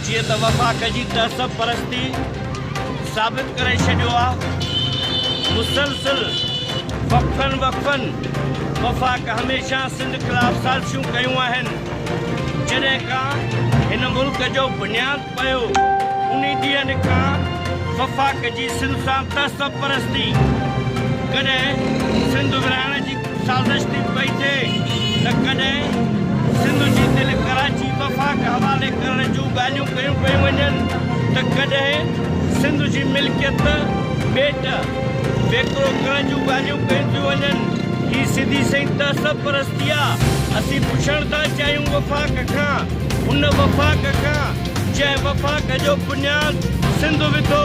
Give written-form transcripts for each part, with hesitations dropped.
جيئن ته وفاق جي تعصب پرستي ثابت ڪري ڇڏيو آ. مسلسل وقفن وقفن وفاق هميشه سنڌ خلاف سازشون ڪيون آهن. جڏهن کان هن ملڪ جو بنياد پيو انهي ڏينهن کان وفاق جي سنڌ سان تعصب پرستي ڪڏهن سنڌ ورهائڻ جي سازش ٿي پئي ٿئي ته ڪڏهن سنڌ جي دل ڪراچي وفاق حوالي ڪرڻ جون ڳالهيون ڪيون پيون وڃن ته ڪڏهن سنڌ جي ملڪيت ٻيٽ ويڪرو ڪرڻ جون ڳالهيون ڪيون ٿيون وڃن. هي سڌي سئين تعصب پرستي آ. اسين پڇڻ ٿا چاهيون وفاق کان، ان وفاق کان جنهن وفاق جو بنياد سنڌ وڌو،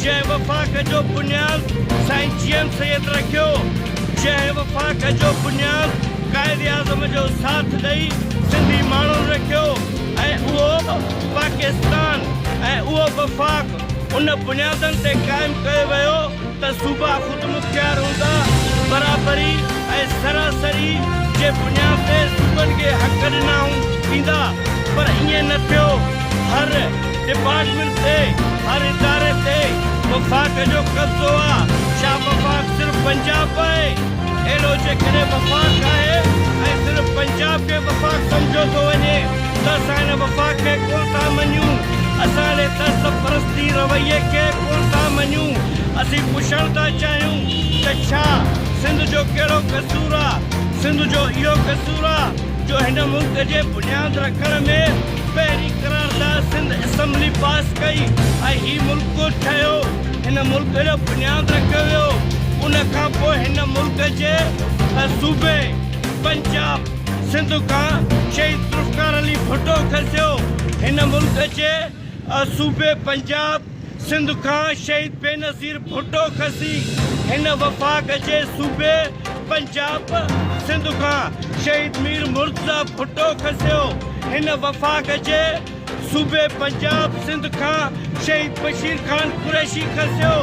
جنهن وفاق جو بنياد سائين جي ايم سيد رکيو، جنهن وفاق جو بنياد قائد اعظم جو ساٿ ڏئي سنڌي ماڻهن رکيو ۽ اهو پاڪستان ۽ اهو وفاق ان بنيادن تي قائم ڪيو ويو ته صوبا خودمختيار هوندا، برابري ۽ سراسري جي بنياد تي صوبن کي حق ڏنا ويندا پر ائين نه ٿيو، هر ڊپارٽمينٽ تي، هر اداري تي وفاق جو قبضو آ، ڇا وفاق صرف پنجاب آهي؟ اهڙو جيڪڏهن وفاق آهي ۽ صرف پنجاب کي وفاق سمجهيو ٿو وڃي ته اسان ان وفاق کي ڪونه ٿا مڃيون، اسان اهڙي تعصب پرستي رويي کي ڪونه ٿا مڃيون، اسين پڇڻ ٿا چاهيون ته ڇا سنڌ جو ڪهڙو قصور آ؟ سنڌ جو اهو قصور آ جو هن ملڪ جي بنياد رکڻ ۾ پهرين قرارداد سنڌ اسيمبلي پاس ڪئي ۽ هي ملڪ ٺهيو، هن ملڪ جو بنياد رکيو ويو، ان کان پوء هن ملڪ جي صوبي پنجاب سنڌ کان شهيد ذوالفقار علي ڀٽو کسيو، هن ملڪ جي صوبي پنجاب سنڌ کان شهيد بينظير ڀٽو کسي، هن وفاق جي صوبي پنجاب سنڌ کان شهيد مير مرتضيٰ ڀٽو کسيو، هن وفاق جي صوبي پنجاب سنڌ کان شهيد بشير خان قريشي کسيو،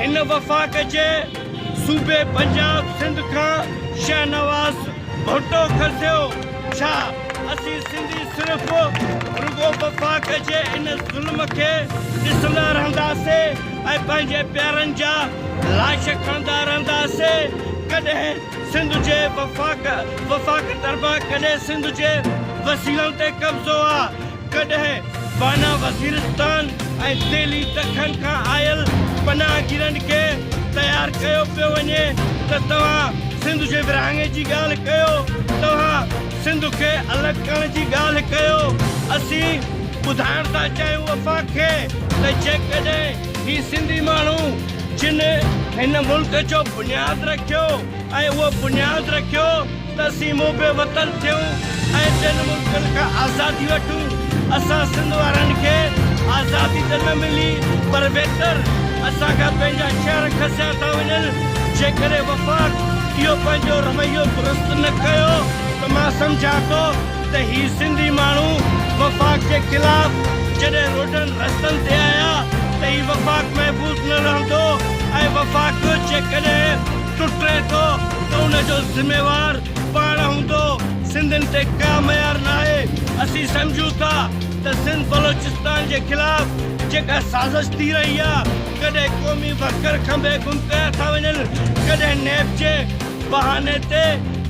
هن وفاق جي صوبي پنجاب سنڌ کان شاهنواز ڀٽو کسيو. ڇا اسين سنڌي صرف رڳو وفاق جي ان ظلم کي ڏسندا رهنداسين ۽ پنهنجي پيارن جا لاش کڻندا رهنداسين؟ ڪڏهن سنڌ جي وفاق وفاق طرفان ڪڏهن سنڌ جي وسيلن تي قبضو آ، ڪڏهن بانا وزيرستان ۽ دهلي دکن کان آيل پناهگيرن کي تيار ڪيو پيو وڃي ته توهان سنڌ جي ورهاڱي جي ڳالهه ڪيو، توهان سنڌ کي الڳ ڪرڻ جي ڳالهه ڪيو. اسين ٻڌائڻ ٿا چاهيون وفاق کي ته جيڪڏهن هي سنڌي ماڻهو جن هن ملڪ جو بنياد رکيو ۽ اهو بنياد رکيو ته اسين محب وطن ٿيون ۽ ٻين ملڪن کان آزادي وٺون، اسان سنڌ وارن کي آزادي ته نه ملي پر ويتر اسان کان پنهنجا شهر کسيا ٿا وڃن، جيڪڏهن وفاق اهو پنهنجو رويو درست نه ڪيو ته مان سمجهان ٿو ته هي سنڌي ماڻهو وفاق جي خلاف جڏهن روڊن رستن تي آيا ته هي وفاق محفوظ نه رهندو ۽ وفاق جيڪڏهن ٽٽي ٿو ته ان جو ذميوار پاڻ هوندو، سنڌين تي ڪا ميار ناهي، اسين سمجهون ٿا ته سنڌ بلوچستان جي خلاف جيڪا سازش ٿي رهي آهي، ڪڏهن قومي ورڪر کنڀي گم ڪيا ٿا وڃن، ڪڏهن نيب جي بهاني تي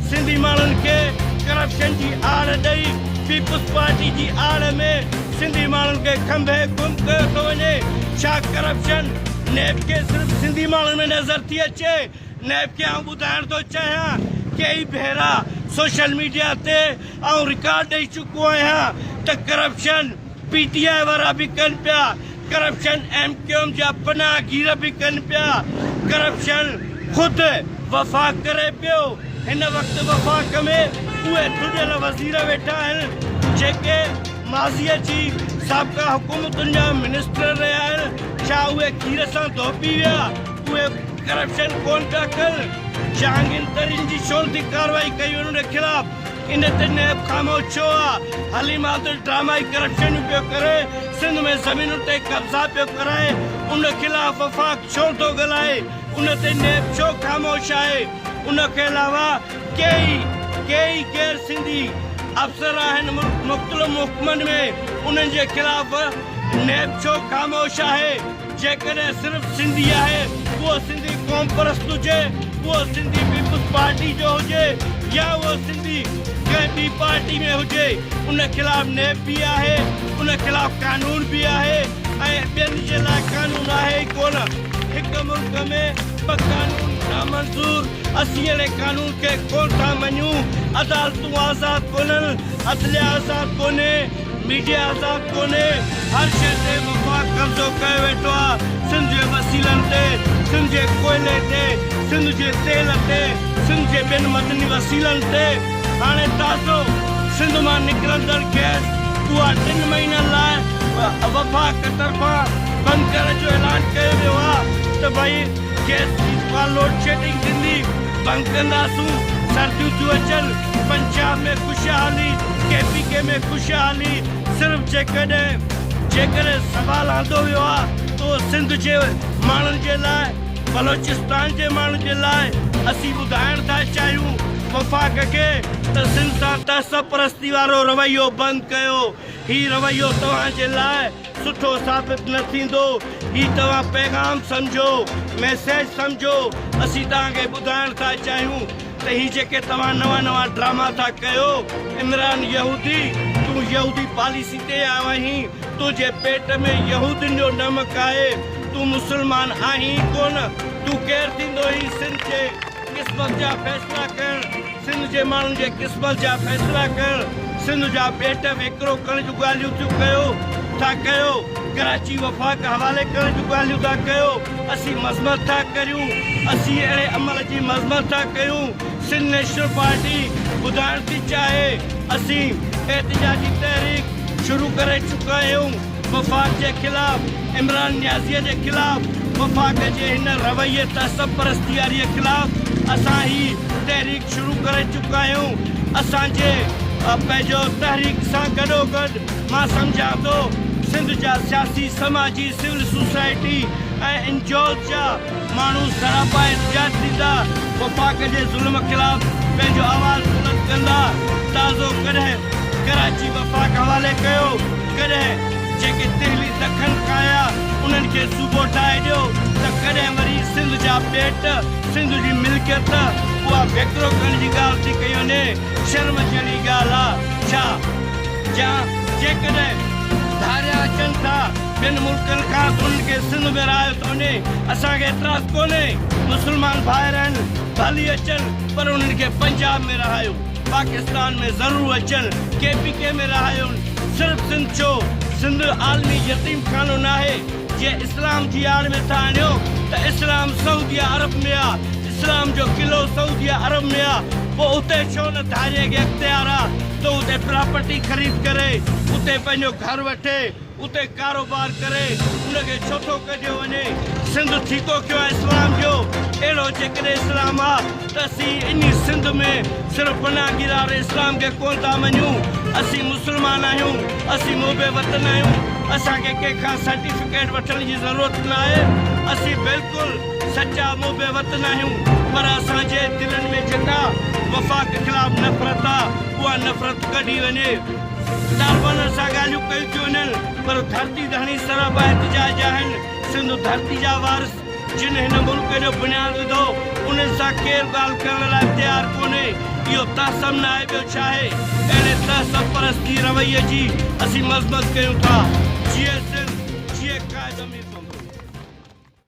سنڌي ماڻهن کي ڪرپشن جي آڙ ڏئي پيپلز پارٽي جي آڙ ۾ سنڌي ماڻهن کي کنڀي گم ڪيو ٿو وڃي، ڇا ڪرپشن نيب کي صرف سنڌي ماڻهن ۾ نظر ٿي اچي؟ نيب کي آئون ٻڌائڻ ٿو چاهيان ڪيئي ڀيرا سوشل ميڊيا تي آئون رڪارڊ ڏئي چڪو آهيان ته ڪرپشن پي ٽي آء وارا به ڪن پيا، ڪرپشن ايم ڪيو ايم جا پناهگير به ڪن پيا، ڪرپشن خود وفاق ڪري پيو، هن وقت وفاق ۾ اهي ٿڏيل وزير ويٺا آهن جيڪي ماضيء جي سابقه حڪومتن جا منسٽر رهيا آهن، ڇا اهي کير سان ڌوپي ويا؟ اهي ڪرپشن ڪونه پيا ڪن، جهانگير ترين جي ڇو نٿي ڪارروائي ڪئي وڃي ان خلاف؟ ان تي نيب خاموش ڇو آ؟ حليم عادل ڊرامائي ڪرپشنون پيو ڪري، سنڌ ۾ زمينن تي قبضا پيو ڪرائي، ان خلاف وفاق ڇو نٿو ڳالهائي؟ ان تي نيب ڇو خاموش آهي؟ ان کان علاوه ڪيئي ڪيئي غير سنڌي افسر آهن مختلف محڪمن ۾ انهن جي خلاف نيب ڇو خاموش آهي؟ جيڪڏهن صرف سنڌي آهي اهو سنڌي قومپرست هجي، اهو سنڌي پيپلز پارٽي جو هجي يا اهو سنڌي ڪنهن ٻي پارٽي ۾ هجي ان خلاف نيب به آهي، ان خلاف قانون به آهي ۽ ٻين جي لاء قانون آهي ئي ڪونه. هڪ ملڪ ۾ ٻه قانون نامنظور، اسين اهڙي قانون کي ڪونه ٿا مڃون، عدالتون آزاد ڪونهن، عدليه آزاد ڪونهي، ميڊيا آزاد ڪونهي، هر شيء تي وفاق قبضو ڪيو ويٺو آ، سنڌ جي وسيلن تي، سنڌ جي ڪوئلي تي، سنڌ جي تيل تي، سنڌ جي ٻين مدني وسيلن تي، هاڻي تازو سنڌ مان نڪرندڙ گئس اها ٽن مهينن لاء وفاق طرفان بند ڪرڻ جو اعلان ڪيو ويو آ ته ڀئي گئس جي جيڪا لوڊشيڊنگ ٿيندي بند ڪنداسون، سرديون ٿيون اچن، پنجاب ۾ خوشحالي، ڪي پي ڪي ۾ خوشحالي صرف جيڪڏهن جيڪڏهن سوال آندو ويو آ ته اهو سنڌ جي ماڻهن جي لاء بلوچستان جي ماڻهن جي لاء اسين ٻڌائڻ ٿا چاهيون وفاق کي ته سنڌ سان تعصب پرستي وارو رويو بند ڪيو هي رويو توهان جي لاء سٺو ثابت نه ٿيندو هي توهان پيغام سمجهو ميسيج سمجهو اسين توهان کي ٻڌائڻ ٿا چاهيون ته هي جيڪي توهان نوان نوان ڊراما ٿا ڪيو عمران يهودي تون يهودي پاليسي تي آيو آهين تنهنجي پيٽ ۾ يهودين جو نمڪ آهي تون مسلمان آهين ئي ڪونه تون ڪير ٿيندو هين سنڌ جي قسمت جا فيصلا ڪرڻ سنڌ جي ماڻهن جي قسمت جا فيصلا ڪرڻ سنڌ جا ٻيٽ ويڪرو ڪرڻ جون ڳالهيون ٿيون ڪيو ٿا ڪيو ڪراچي وفاق حوالي ڪرڻ جون ڳالهيون ٿا ڪيو اسين مذمت ٿا ڪريون، اسين اهڙي عمل جي مذمت ٿا ڪيون، سنڌ نيشنل پارٽي ٻڌائڻ ٿي چاهي اسين احتجاجي تحريڪ شروع ڪري چڪا آهيون، وفاق جي خلاف، عمران نيازيء جي خلاف، وفاق جي هن رويي تعصب پرستي واري خلاف اسان هي تحريڪ شروع ڪري چڪا آهيون، اسان جي پنهنجو تحريڪ سان گڏوگڏ مان سمجهان ٿو سنڌ جا سياسي، سماجي، civil society ۽ N G Os جا ماڻهو سراپا احتجاج ٿيندا، وفاق جي ظلم خلاف پنهنجو آواز بلند ڪندا، تازو ڪڏهن ڪراچي وفاق حوالي ڪيو، ڪڏهن جيڪي دهلي دکن کان آيا انهن کي صوبو ٺاهي ڏيو ته ڪڏهن وري سنڌ جا ٻيٽ، سنڌ جي ملڪيت اها ويڪرو ڪرڻ جي ڳالهه ٿي ڪئي وڃي، شرم جهڙي ڳالهه آ ڇا جا جيڪڏهن ڌاريا اچن ٿا ٻين ملڪن کان ته انهن کي سنڌ ۾ رهايو ته وڃي اسان کي اعتراض ڪونهي مسلمان ڀائر آهن ڀلي اچن پر انهن کي پنجاب ۾ رهايو پاڪستان ۾ ضرور اچن ڪي پي ڪي ۾ رهايو صرف سنڌ ڇو سنڌ عالمي يتيم خانو ناهي جي اسلام جي آڙ ۾ ٿا آڻيو ته اسلام سعوديه عرب ۾ آ اسلام جو قلعو سعوديه عرب ۾ آ پوء اتي ڇو نه ڌارئي کي اختيار آ ته اتي پراپرٽي خريد ڪري اتي پنهنجو گهر وٺي اتي ڪاروبار ڪري ان کي ڇو ٿو ڪڍيو وڃي سنڌ ٺيڪو ڪيو آهي اسلام جو اهڙو جيڪڏهن اسلام آ ته اسين انهي سنڌ ۾ صرف پناهگير واري اسلام کي ڪونه ٿا مڃون اسين مسلمان آهيون اسين محب وطن آهيون اسان کي ڪنهن کان سرٽيفڪيٽ وٺڻ جي ضرورت نه آهي اسين بلڪل سچا محب وطن آهيون پر اسان جي دلن ۾ جيڪا وفاق خلاف نفرت آ اها نفرت ڪڍي وڃي. طالبانن سان ڳالهيون ڪيون ٿيون وڃن پر ڌرتي ڌڻي سراپا احتجاج آهن، سنڌ ڌرتي جا وارث جن هن ملڪ جو بنياد وڌو انهن سان ڪير ڳالهه ڪرڻ لاء تيار ڪونهي، اهو تعصب نه آهي ٻيو ڇاهي؟ اهڙي تعصب پرستي رويي جي اسين مذمت ڪيون ٿا. جيئي سنڌ، جيئي قائد امير سومرو.